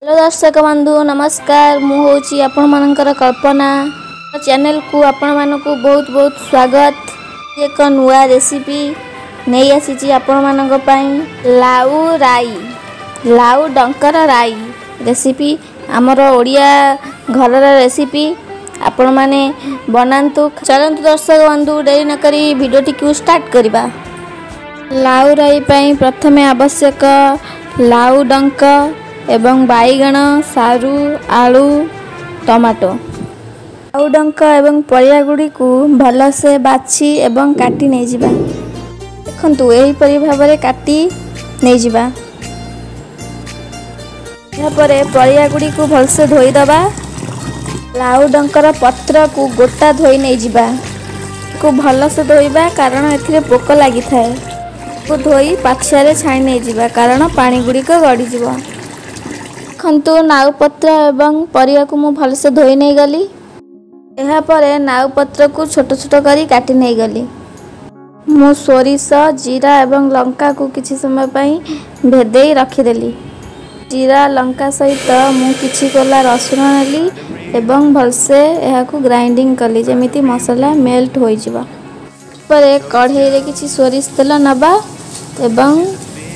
Hello ଦର୍ଶକ ବନ୍ଧୁ, ନମସ୍କାର। ମୁଁ ହେଉଛି ଆପଣମାନଙ୍କର କଳ୍ପନା। ଚ୍ୟାନେଲକୁ ଆପଣମାନଙ୍କୁ ବହୁତ ବହୁତ ସ୍ୱାଗତ। ଏକ ନୂଆ ରେସିପି ନେଇ ଆସିଛି ଆପଣମାନଙ୍କ ପାଇଁ, ଲାଉ ରାଇ, ଲାଉ ଡଙ୍କର ରାଇ ରେସିପି। ଆମର ଓଡ଼ିଆ ଘରର ରେସିପି ଆପଣମାନେ ବନାନ୍ତୁ। ଚାଲନ୍ତୁ ଦର୍ଶକ ବନ୍ଧୁ, ଡେରି ନକରି ଭିଡ଼ିଓଟିକୁ ଷ୍ଟାର୍ଟ କରିବା। ଲାଉ ରାଇ ପାଇଁ ପ୍ରଥମେ ଆବଶ୍ୟକ ଲାଉ ଡଙ୍କ ଏବଂ ବାଇଗଣ, ସାରୁ, ଆଳୁ, ଟମାଟୋ। ଲାଉ ଡଙ୍କ ଏବଂ ପରିବା ଗୁଡ଼ିକୁ ଭଲସେ ବାଛି ଏବଂ କାଟି ନେଇଯିବା। ଦେଖନ୍ତୁ, ଏହିପରି ଭାବରେ କାଟି ନେଇଯିବା। ଏହାପରେ ପରିବା ଗୁଡ଼ିକୁ ଭଲସେ ଧୋଇଦେବା। ଲାଉ ଡଙ୍କର ପତ୍ରକୁ ଗୋଟା ଧୋଇ ନେଇଯିବା। ଭଲସେ ଧୋଇବା, କାରଣ ଏଥିରେ ପୋକ ଲାଗିଥାଏ। ଧୋଇ ପାଛିଆରେ ଛାଣି ନେଇଯିବା, କାରଣ ପାଣି ଗୁଡ଼ିକ ଗଡ଼ିଯିବ। ଦେଖନ୍ତୁ, ନାଉ ପତ୍ର ଏବଂ ପରିବାକୁ ମୁଁ ଭଲସେ ଧୋଇ ନେଇଗଲି। ଏହାପରେ ନାଉ ପତ୍ରକୁ ଛୋଟ ଛୋଟ କରି କାଟି ନେଇଗଲି। ମୁଁ ସୋରିଷ, ଜିରା ଏବଂ ଲଙ୍କାକୁ କିଛି ସମୟ ପାଇଁ ଭେଦେଇ ରଖିଦେଲି। ଜିରା ଲଙ୍କା ସହିତ ମୁଁ କିଛି କୋଲା ରସୁଣ ନେଲି ଏବଂ ଭଲସେ ଏହାକୁ ଗ୍ରାଇଣ୍ଡିଙ୍ଗ କଲି, ଯେମିତି ମସଲା ମେଲ୍ଟ ହୋଇଯିବ। ପରେ କଢ଼େଇରେ କିଛି ସୋରିଷ ତେଲ ନେବା ଏବଂ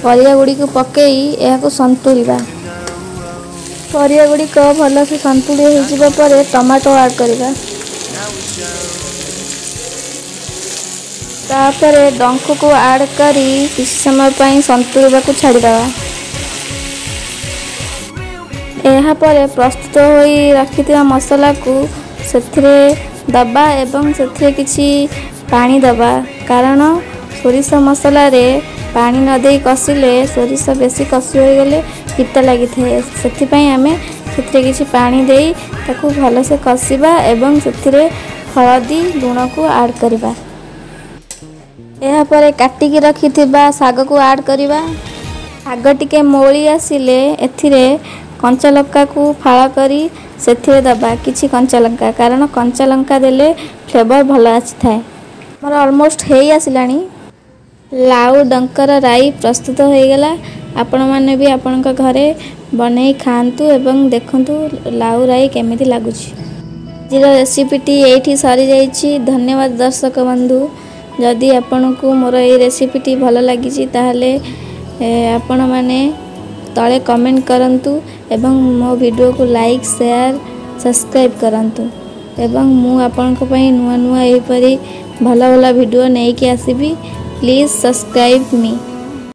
ପରିବା ଗୁଡ଼ିକୁ ପକାଇ ଏହାକୁ ସନ୍ତୁଳିବା। ପରିବା ଗୁଡ଼ିକ ଭଲସେ ସନ୍ତୁଳି ହୋଇଯିବା ପରେ ଟମାଟୋ ଆଡ଼୍ କରିବା। ତାପରେ ଡଙ୍କକୁ ଆଡ଼୍ କରି କିଛି ସମୟ ପାଇଁ ସନ୍ତୁଳିବାକୁ ଛାଡ଼ିଦେବା। ଏହାପରେ ପ୍ରସ୍ତୁତ ହୋଇ ରଖିଥିବା ମସଲାକୁ ସେଥିରେ ଦେବା ଏବଂ ସେଥିରେ କିଛି ପାଣି ଦେବା, କାରଣ ସୋରିଷ ମସଲାରେ ପାଣି ନ ଦେଇ କଷିଲେ ସୋରିଷ ବେଶୀ କଷି ହୋଇଗଲେ ପିତା ଲାଗିଥାଏ। ସେଥିପାଇଁ ଆମେ ସେଥିରେ କିଛି ପାଣି ଦେଇ ତାକୁ ଭଲସେ କଷିବା ଏବଂ ସେଥିରେ ହଳଦୀ, ଲୁଣକୁ ଆଡ଼୍ କରିବା। ଏହାପରେ କାଟିକି ରଖିଥିବା ଶାଗକୁ ଆଡ଼୍ କରିବା। ଶାଗ ଟିକେ ମଉଳି ଆସିଲେ ଏଥିରେ କଞ୍ଚା ଲଙ୍କାକୁ ଫାଳ କରି ସେଥିରେ ଦେବା କିଛି କଞ୍ଚା ଲଙ୍କା, କାରଣ କଞ୍ଚା ଲଙ୍କା ଦେଲେ ଫ୍ଲେଭର୍ ଭଲ ଆସିଥାଏ। ଆମର ଅଲମୋଷ୍ଟ ହେଇ ଆସିଲାଣି। ଲାଉ ଡଙ୍କର ରାଇ ପ୍ରସ୍ତୁତ ହୋଇଗଲା। ଆପଣମାନେ ବି ଆପଣଙ୍କ ଘରେ ବନେଇ ଖାଆନ୍ତୁ ଏବଂ ଦେଖନ୍ତୁ ଲାଉ ରାଇ କେମିତି ଲାଗୁଛି। ଆଜିର ରେସିପିଟି ଏଇଠି ସରିଯାଇଛି। ଧନ୍ୟବାଦ ଦର୍ଶକ ବନ୍ଧୁ। ଯଦି ଆପଣଙ୍କୁ ମୋର ଏଇ ରେସିପିଟି ଭଲ ଲାଗିଛି, ତାହେଲେ ଆପଣମାନେ ତଳେ କମେଣ୍ଟ କରନ୍ତୁ ଏବଂ ମୋ ଭିଡ଼ିଓକୁ ଲାଇକ୍, ସେୟାର, ସବସ୍କ୍ରାଇବ୍ କରନ୍ତୁ ଏବଂ ମୁଁ ଆପଣଙ୍କ ପାଇଁ ନୂଆ ନୂଆ ଏହିପରି ଭଲ ଭଲ ଭିଡ଼ିଓ ନେଇକି ଆସିବି। Please subscribe me.